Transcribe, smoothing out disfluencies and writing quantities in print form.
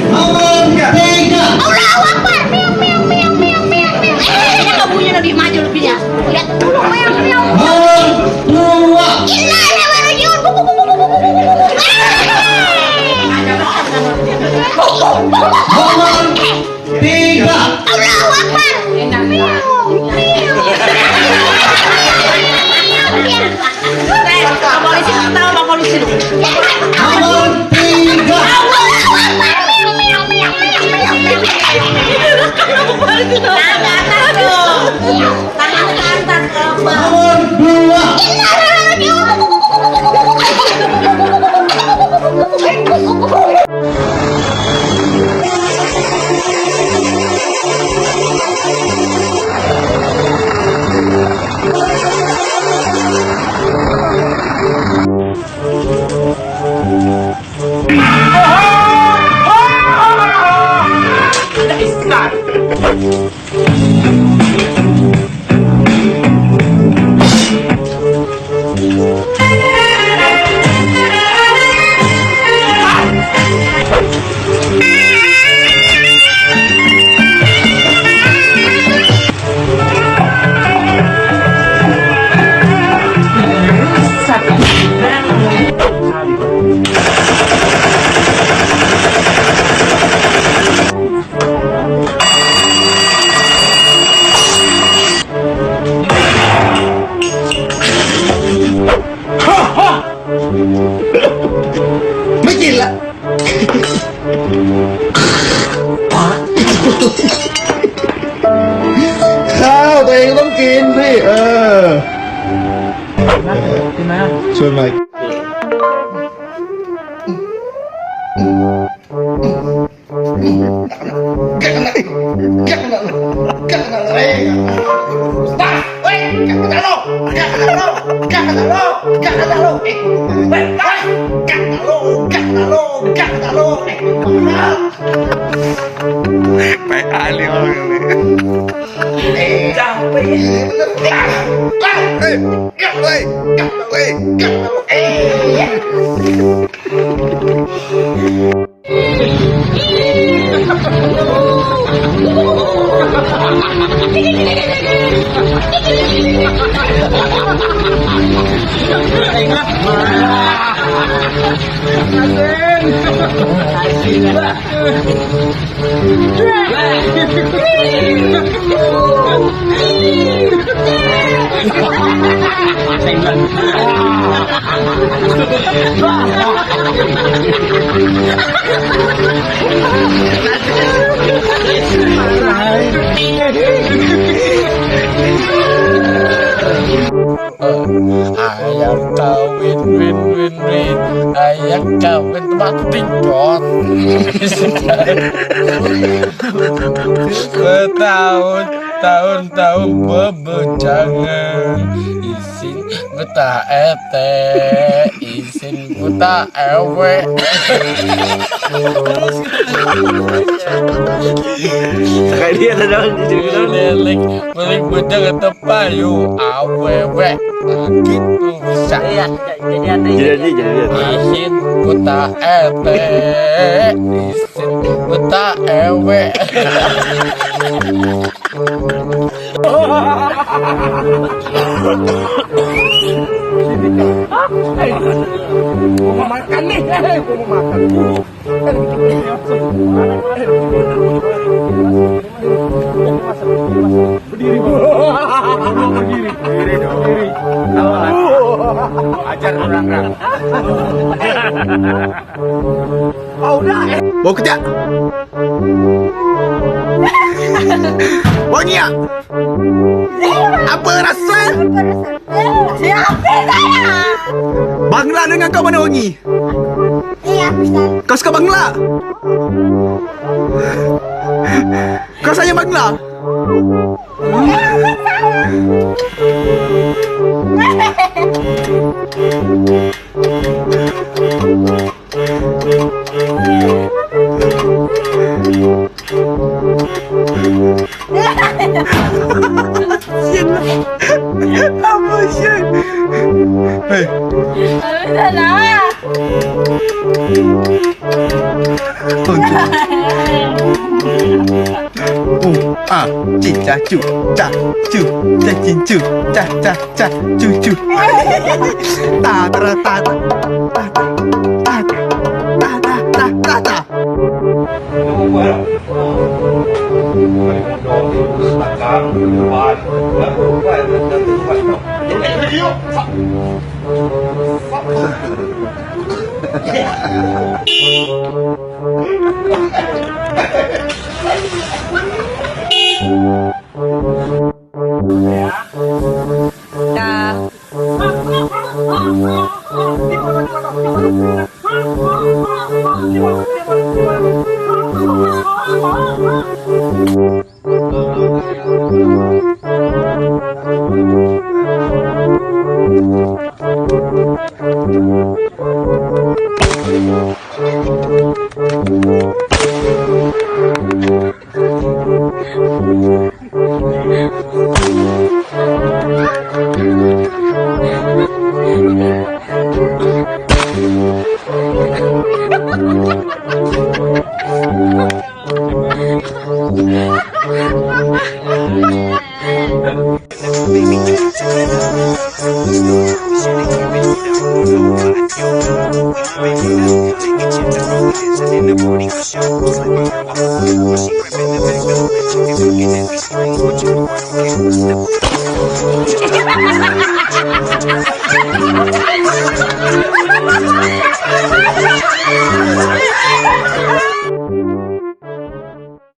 Nomor 3. Allahu Akbar. Meow meow meow meow meow meow. Eh, kabunya lebih maju lebihnya. Lihat dulu meow meow. Nomor 2. Innalillahi wa rajiun. Nomor 3. Allahu Akbar. Meow meow. Pak polisi tahu, Pak polisi. Nomor 3. Allahu Akbar. Meow meow meow meow meow. Tangan atas dong. Tangan ke atas ke Nomor 2. Innalillahi wa rajiun. ไม่กินละ ข้าวตัวเองต้องกินสิเออกินไหมชวนมา Ayam kawin win win win, ayam kawin mati tingkot. Bertahun tahun tahun bebejangan, isin buta ete, isin buta ewe. Sekali dia ada Lilik beli bujang tepayu awewe gitu bisa. Iya, jadi ada. Jadi jadi. Isin buta ete, isin buta ewe. Mau makan nih, gua mau makan. Berdiri, berdiri, berdiri, berdiri. Ajar orang orang. Oh udah. Bau ketiak. Wangi tak? Apa rasa? Siapa saya? Bangla dengan kau mana wangi? Iya, Kau suka Bangla? Kau sayang Bangla? Sian lah. Apa sial? Hei, Apa salah? Untuk. U A C ca cu ca cu ca cin cu ca ca ca cu cu. Ta ta ta ta ta ta ta ta ta ta ta. Dah.